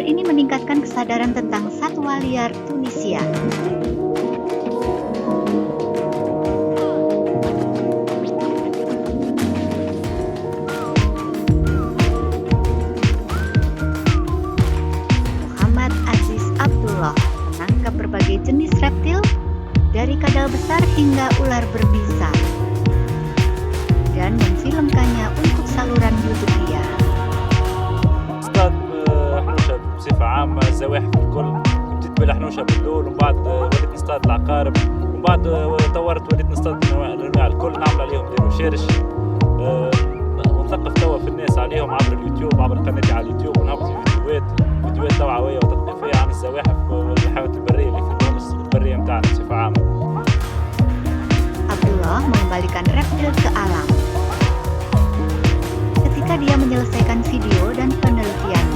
Dokumenter ini meningkatkan kesadaran tentang satwa liar Tunisia. Muhammad Aziz Abdullah menangkap berbagai jenis reptil, dari kadal besar hingga ular berbisa, dan memfilmkannya untuk saluran YouTube dia. نصطاد حنوشة بصفة عامة، الزواحف الكل. بديت بالحنوشة بالأول ومن بعد وليت نصطاد العقارب، ومن بعد طورت وليت نصطاد الأنواع الكل، نعمل عليهم des recherches ونثقف توا في الناس عليهم عبر اليوتيوب، عبر قناتي على اليوتيوب، ونهبط فيديوهات توعوية وتثقيفية عن الزواحف والحيوانات البرية اللي في تونس، البرية متاعنا بصفة عامة. Abdullah mengembalikan reptil ke alam. Ketika dia menyelesaikan video dan penelitiannya,